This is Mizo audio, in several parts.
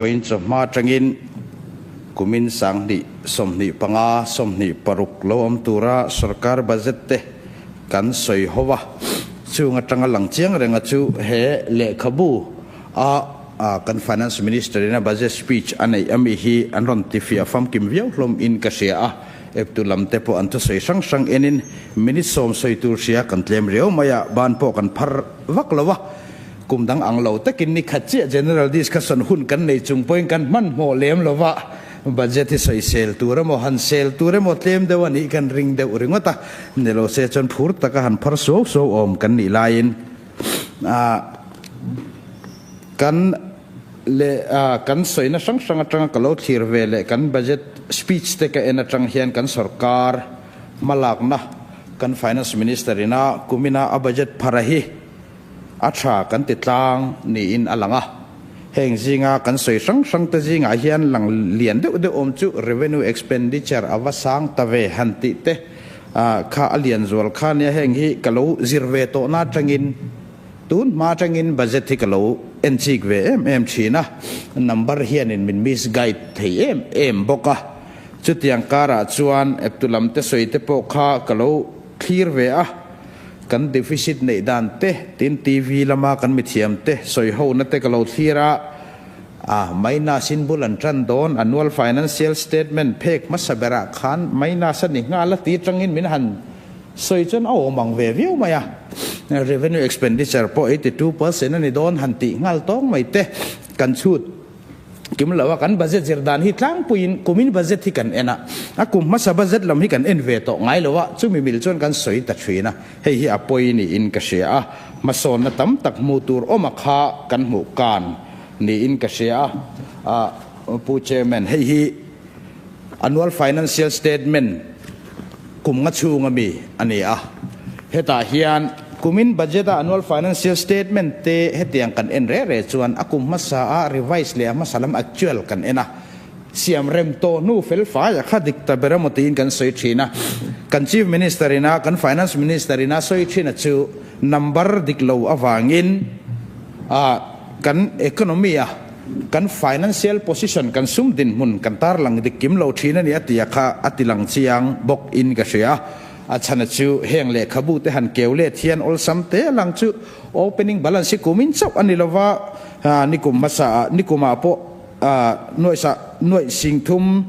Vawiin chawhma atangin kumin 20 25, 26 lo awm tura sorkar budget te kan sawi ho a, chung atanga lang chiang renga chu he lehkhabu a kan Finance Minister in a budget speech a neih ami hi an rawn tifiah famkim viau hlawm in ka hria a, eptu lam te pawh an thusawi hrang hrang enin minute sawm sawi tur hria kan tlem riau mai a, ban pawh kan phar vak lo a. Kum dang ang lo takin ni khat chiah General Discussion hun kan nei chung pawhin kan hmanhmawh lem lo va, budget hi sawisel tur emaw han sel tur emaw tlem deuh a nih kan ring deuh ringawt a, ni lo se chuan phur taka han phar suau suau awm kan nih laiin kan leh kan sawina hrang hrang atanga ka lo thlir ve leh kan budget speech te ka en atang hian kan sorkar hmalakna kan Finance Minister ina kumina a budget phara hi A tha kan ti tlang niin a lang a. Heng zinga kan sawi hrang hrang te zingah hian lang lian deuh deuh awm chu revenue expenditure a va sang ta ve han tih te kha a lian zual kha nia. Heng hi ka lo zir ve tawhna atangin tun hma atangin budget hi ka lo en chik ve em em thin a, number hianin min misguide thei em em bawk a. Chutiang karah chuan eptu lam te sawi te pawh kha ka lo thlir ve a. Kan deficit neih dan te, tin TV lama kan mithiam te sawi hona te ka lo thlir a, a minus in bul an tan dawn, annual financial statement phek hmasa berah khan minus a ni nghal a ti tangin min han sawi chuan a awm ang ve viau mai a, revenue expenditure pawh 82% a ni dawn han tih nghal tawng mai te kan chhut. Kim lo a, kan budget zir dan hi tlangpuiin kumin budget hi kan en a, a kum hmasa budget lam hi kan en ve tawh ngai lo a, chumi mil chuan kan sawi ta thin a, hei hi a pawi niin ka hria a, hmasawnna tam tak hmuh tur awm a kha kan hmuh kan niin ka hria a, Pu Chairman, hei hi Annual Financial Statement kum nga chhung ami a ni a. Hetah hian kumin budget a Annual Financial Statement te hetiang kan en reh reh chuan a kum hmasa a revise leh a hmasa lam actual kan en a. Siam rem tawh hnu fel fai a kha dik ta ber emaw tiin kan sawi thin a. Kan Chief Minister ina kan Finance Minister ina sawi thin a chu number dik lo avangin a kan economy a Kan financial position, kan sum dinhmun kan tarlang dik kim lo thin a ni a tia kha a ti lang chiang bawk in ka hria. A chhana chu heng lehkhabu te han keu let hian awlsam te a lang chu opening balance hi kumin chauh a ni lova, nikum hmasa ah nikumah pawh nuaihsa nuaih sing thum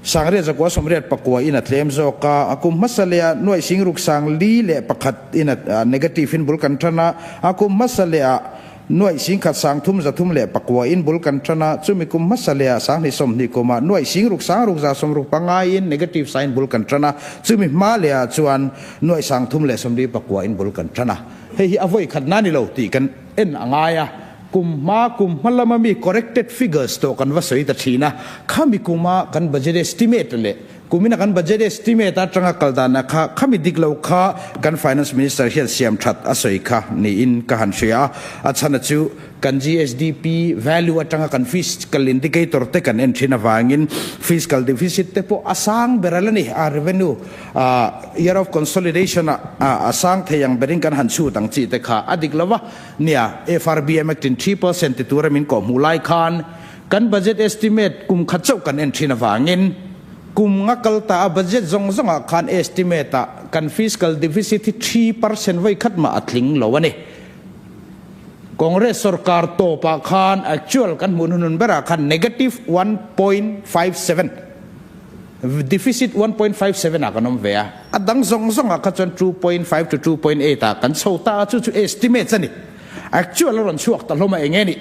sangriat zakua sawmriat pakua in a tlem zawk a, a kum hmasa leh ah nuaih sing ruk sang li leh pakhat in a negative in bul kan tan a, a kum hmasa leh ah Nuaih singkhat sang thum za thum leh pakua in bul kan tan a, chumi kum hmasa leh ah 20 20 kum ah nuaih sing ruk sang ruk za sawm ruk pangai in negative sign bul kan tan a, chumi hma leh ah chuan nuaih sang thum leh sawmli pakua in bul kan tan a. Hei hi a vawi khat na ni lo tih kan en a ngai a, kum hma kum hma lama mi corrected figures tawh kan va sawi ta thin a, khami kuma kan budget estimate leh Kumina kan budget estimate atanga kal dana kha khami dik lo kha kan Finance Minister hian siam that a sawi kha niin ka han hria a. A chhana chu kan GSDP value atanga kan fiscal indicator te kan en thin avangin fiscal deficit te pawh a sang ber a la ni. A revenue year of consolidation ah a sang thei ang berin kan han chhut ang chi te kha a dik lo va. Nia, FRBM Act in 3% ti tura min kawhhmuh lai khan Kan budget estimate kum khat chauh kan en thin avangin kum nga kal ta a budget zawng zawngah khan estimate ah kan fiscal deficit hi 3% vawi khat mah a tling lo a ni. Congress sorkar tawpah khan actual kan hmuh hnuhnun berah khan negative 1.57, deficit 1.57 ah kan awm ve a, a dang zawng zawngah kha chuan 2.5 to 2.8 ah kan chho ta a, chu chu estimates a ni. Actual a rawn chhuak ta hlawm a eng nge nih?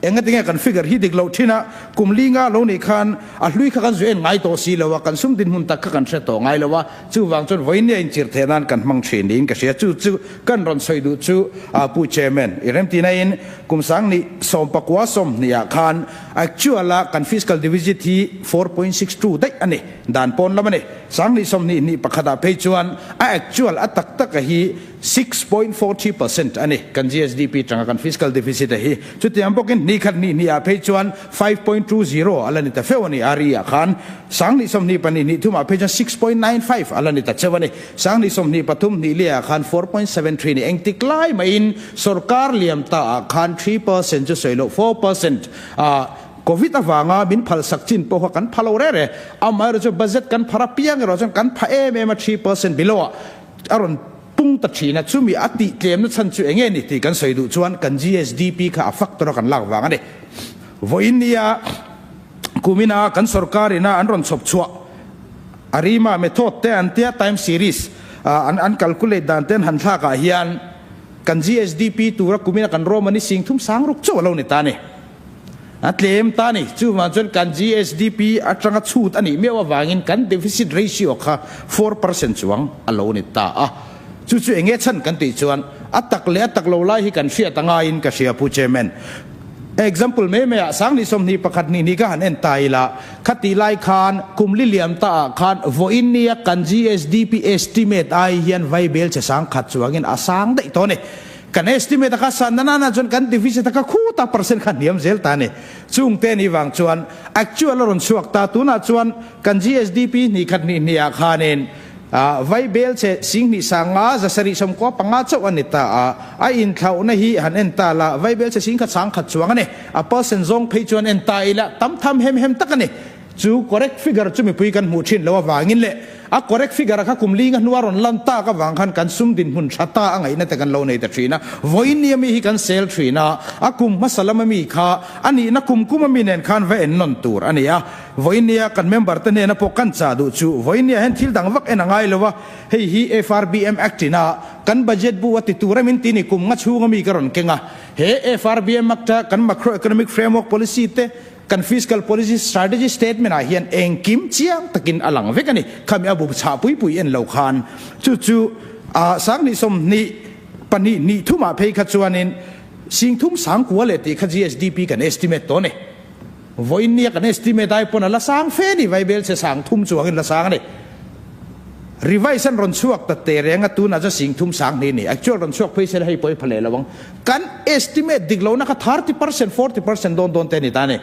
Engatinge kan figure hi dik loh thin a, kum li nga lo nih khan a hlui kha kan zu en ngai tawh si lo a, kan sum dinhmun tak kha kan hre tawh ngai lo a, chuvang chuan vawinia inchirh theih nan kan hmang thin niin ka hria. Chu chu kan rawn sawi duh chu Pu Chairman, i remtina in kum 20 19 20 ah khan actual a kan fiscal deficit hi 4.62 daih a ni, dan pawn lam a ni. 20 21 ah phei chuan a actual a tak tak a hi 6.43% a ni. Kan GSDP tanga kan fiscal deficit a hi chutiang bawkin ni khat ni hnih ah phei chuan 5.20 a la ni ta feuh a ni. RE ah khan 20 24 hnih thum ah phei chuan 6.95 a la ni ta cheu a ni. 20 23 hnih liah ah khan 4.73 ni. Engtik lai maiin sorkar liam ta ah khan 3% chu sawi loh 4% ah Covid avanga min phalsak chin pawh kha kan pha lo rere. Amaherawhchu budget kan phar apiang erawh chuan kan pha em em a, 3% below ah a rawn pung ta thin a, chumi a tih tlemna chhan chu enge ni tih kan sawi duh chuan kan GSDP kha a factor a kan lak vang a ni. Vawiin nia kumina kan sorkar ina an rawn chhawp chhuah ARIMA method te an tia time series an an calculate dan te an han thlak ah hian kan GSDP tura kumina kan rawm a ni sing thum sang ruk chauh a lo ni ta a ni. A tlem ta a ni. Chuvang chuan kan GSDP atanga chhut a nih miau avangin kan deficit ratio kha 4% chuang a lo ni ta a. Chu chu enge chhan kan tih chuan a tak leh a tak lo lai hi kan hriat a ngaiin ka hria Pu Chairman. Example mai mai ah Sangni 21 ni ni ka han en ta ila, khatih lai khan kum li liam ta ah khan vawiin nia kan GSDP estimate ai hian vaibel che sang khat chuangin a sang daih tawh a ni. Kan estimate a kha san na nana chuan kan deficit a kha khuta percent kha hniam zel ta a ni. Chung te ni vang chuan actual a rawn chhuak ta. Tunah chuan kan GSDP hnih khat hnih hnih ah khanin vai bel che sing hnih sang nga 795 chauh a ni ta a. A inthlauhna hi han en ta la, vai bel che sing khat sang khat chuang a ni. A percent zawng phei chuan en ta ila tam tham hem hem tak a ni. Chu correct figure chu mipui kan hmuh thin lo avangin leh a correct figure kha kum linga hnua rawn lan tak avang khan kan sum dinhmun tha ta a ngaihna te kan lo nei ta thin a. Vawiin nia mi hi kan sel thin a, a kum hmasa lama mi kha a nihna kum kuma mi nen khan va en nawn tur a ni a. Vawiin nia kan member te hnena pawh kan chah duh chu vawiin nia hian thil dang vak en a ngai lo a, hei hi FRBM Act ina kan budget bu a ti tur a min ti ni kum nga chhunga mi ka rawn keng a. He FRBM Act a kan macro economic framework policy te Kan fiscal policy strategy statement ah hian engkim chiang takin a lang vek a ni. Khami a bu chhah pui pui en lo khan chu chu ah sanghnih 22 hnih thumah phei kha chuanin sing thum sang kua leh tih kha GSDP kan estimate tawh a ni. Vawiin nia kan estimate ai pawn a la sang fe ni, vaibel chhe sang thum chuangin la sang a ni. Revise an rawn chhuak ta te reng a, tunah chuan sing thum sang hnih a ni. Actual rawn chhuak phei se la hei pawh i pha leh lo ang. Kan estimate dik lohna kha 30%, 40% dawn dawn te a ni ta a ni.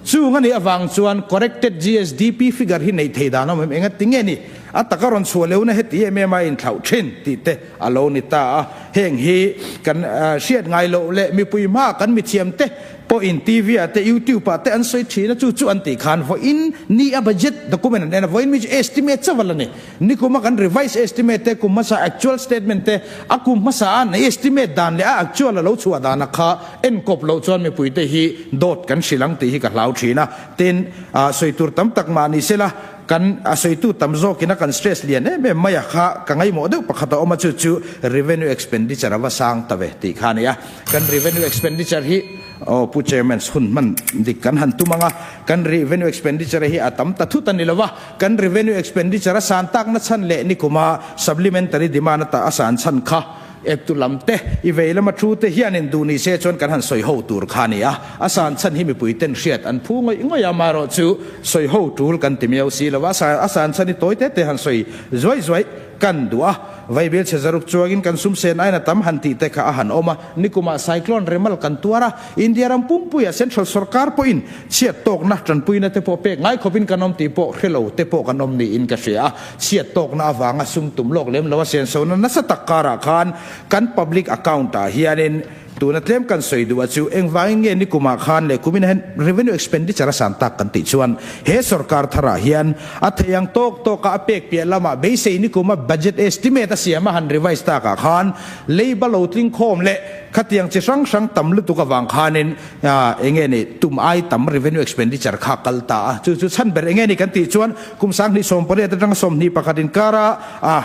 Chung a nih avang chuan corrected GSDP figure hi neih thei dan a awm em? Enga ti nge ni? A taka rawn chhuah lehuna heti em em a inthlauh thin tih te a lo ni ta a. Heng hi kan hriat ngai loh leh mipui hmaa kan mithiam te pawhin TV ah te YouTube ah te an sawi thin a, chu chu an tih khan vawiin ni a budget document an en a, vawiin mi chu estimate chauh a la ni. Nikuma kan revise estimate te, kum hmasa actual statement te, a kum hmasa a an estimate dan leh a actual a lo chhuah dana kha enkawp loh chuan mipuite hi dawt kan hrilh ang tih hi ka hlau thin a. Tin, sawi tur tam tak mah ni sela, kan a sawitu tam zawkin a kan stress lian em em mai a kha ka ngaihmawh deuh pakhat a awm a, chu chu revenue expenditure a va sang ta ve tih kha a ni a. Kan revenue expenditure hi aw Pu Chairman hun hman dik kan han tum ang a, kan revenue expenditure hi a tam ta thut a ni lo va, kan revenue expenditure a san takna chhan leh nikuma supplementary demand ata a san chhan kha eptu lam te i vei lama thu te hianin duh ni se chuan kan han sawi ho tur kha a ni a, a san chhan hi mipui ten hriat an phu ngawih ngawih a, amaherawh chu sawi ho tul kan ti miau si lo va, a san chhan hi tawi te te han sawi zuai zuai kan duh a, Vaibil chhe zaruk chuangin kan sum sen aina tam han tih te kha a han awm a, nikumah cyclone remal kan tuar a, India ram pumpuia central sorkar pawhin chhiat tawkna tanpuina te pawh pek ngai khawpin kan awm tih pawh hre lo te pawh kan awm niin ka hria a, chhiat tawkna avanga sum tum lawk lem lo a sensona nasa tak karah khan kan public account ah hianin Tuna tlem kan sawi duh a chu engvangin nge nikumah khan leh kumin hian revenue expenditure a san tak kan tih chuan he sorkar tharah hian a thei ang tawk tawka a pek piah lamah beisei nikuma budget estimate a siam a han revise takah khan leiba lo tling khawm leh khatiang chi hrang hrang tam lutuk avang khanin enge ni tum ai tam revenue expenditure kha kal ta a chu chu chhan ber enge ni kan tih chuan kum 2018 atanga 21 inkara a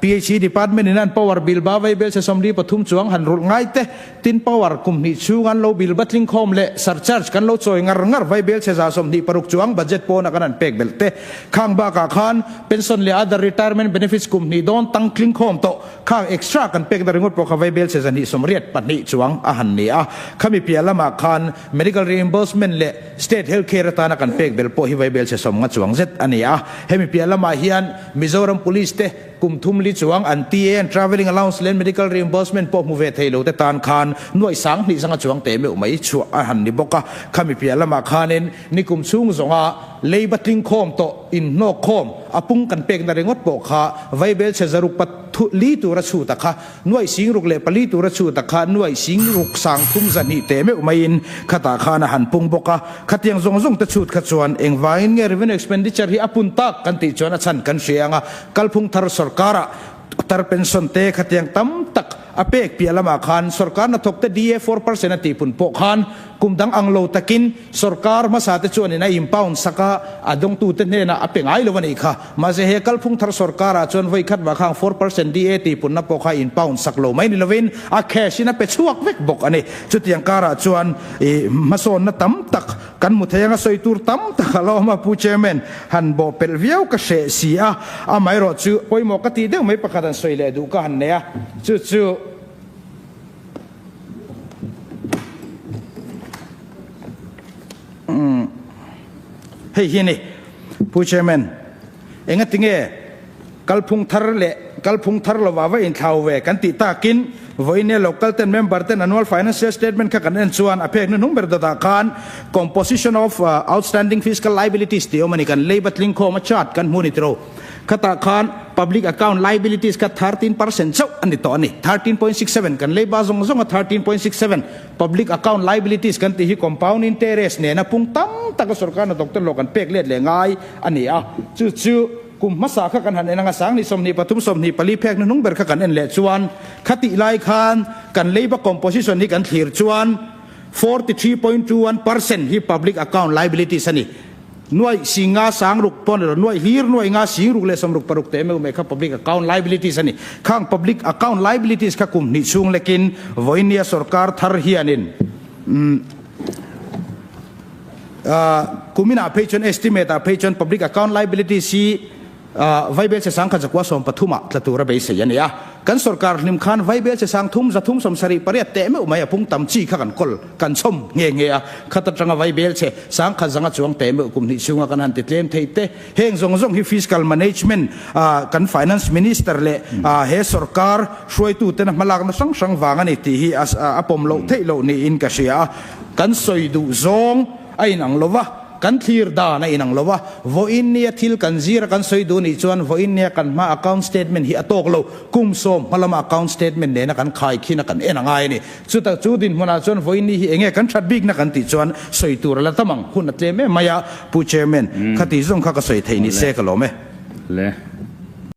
PHE Department in an power bill ba vei bel se 43 chuang han rulh ngai te, tin power kum hnih chhung an lo bill ba tling khawm leh surcharge kan lo chawi ngar ngar vai bel se 26 chuang budget pawna kan han pek belh te. Khang bakah khan pension leh other retirement benefits kum hnih dawn tang tling khawm tawh khang extra kan pek na ringawt pawh kha vai bel se 182 chuang a han ni a. Khami piah lamah khan medical reimbursement leh state health care atana kan pek belh pawh hi vai bel se 50 chuang zet a ni a. Hemi piah lamah hian Mizoram Police te kum thum li chuang an TA an travelling allowance leh medical reimbursement pawh hmu ve thei lo te tan khan nuaih sang hnih zanga chuang teh meuh mai chhuah a han ni bawk a. Khami piah lamah khanin nikum chhung zawnga Leiba tling khawm tawh inhnawk khawm a pung kan pekna ringawt pawh kha vaibelchhe zaruk pathu li tura chhut a kha, nuaih singruk leh pali tura chhut a kha, nuaih singruk sangthum zahnih teh meuh maiin khatah khan a han pung bawk a. Khatiang zawng zawng te chhut kha chuan engvangin nge revenue expenditure hi a pun tak kan tih chuan a chhan kan hria ang a, kalphung thar sorkarah tar pension te khatiang tam tak a pek piah lamah khan sorkar hnathawk te DA 4% a tihpun pawh khan kum dang ang lo takin sorkar hmasa te chuanin a impound sak a, a dawngtute hnenah a pe ngai lo a nih kha. Mahse he kalphung thar sorkarah chuan vawi khat mah khang 4% DA tihpunna pawh kha impound sak lo mai ni lovin a cash in a pe chhuak vek bawk a ni. Chutiang karah chuan i hmasawnna tam tak kan hmu thei ang a, sawi tur tam tak a la awm a, Pu Chairman han bawh pelh viau ka hreh si a, amaherawh chu pawimawh ka tih deuh mai pakhat han sawi leh duh ka han nei a, chu chu umm hei hi a ni Pu Chairman, engatinge Kalphung thar leh kalphung thar lova va inthlau ve kan tih takin vawiin local ten member ten annual financial statement kha kan en chuan a phek hnuhnung ber dawtah khan composition of outstanding fiscal liabilities tih awm a ni. Kan leiba tlingkhawm a chart kan hmu ni tiro. Khatah khan public account liabilities kha 13% chauh a ni tawh a ni. 13.67 kan leiba zawng zawng a 13.67 public account liabilities kan tih hi compound interest nena pung tam taka sorkar hnathawk te hlawh kan pek let leh ngai a ni a. Chu chu Kum hmasa kha kan han en ang a, sang ni 23, 24 phek hnuhnung ber kha kan en leh chuan khatih lai khan kan leiba composition hi kan thlir chuan 43.21 percent hi public account liabilities a ni. Nuaih singa sang ruk pawh a ni lo, nuaih hlir nuaih nga sing ruk leh 66 te meuh meh kha public account liabilities a ni. Khang public account liabilities kha kum hnih chhung lekin vawinia sorkar thar hianin umm Kuminah phei chuan estimate ah phei chuan public account liabilities hi Vaibel che sangkhat zakua 13 ah tla tura beisei a ni a. Kan sorkar hlim khan Vaibel che sang thum 378 teh meuh mai a pung tam chi kha kan kawl kan chhawm nghe nghe a. Khat atanga Vaibel che sangkhat zanga chuang teh meuh kum hnih chhunga kan han ti tlem thei te. Heng zawng zawng hi fiscal management kan finance minister leh he sorkar hruaituten a hmalakna hrang hrang vang a ni tih hi a pawm loh theih loh niin ka hria a. Kan sawi duh zawng a inang lo va, kan thlir dan a inang lo va. Vawiin nia thil kan zir a kan sawi duh nih chuan vawiin nia kan hma account statement hi a tawk lo. Kum sawm hma lama account statement nena kan khai khin a kan en a ngai a ni. Chuta chu dinhmunah chuan vawiin ni hi enge kan that bikna kan tih chuan sawi tur a la tam ang. Hun a tlem em mai a, Pu Chairman, khati zawng kha ka sawi theih ni se ka lawm e. Le.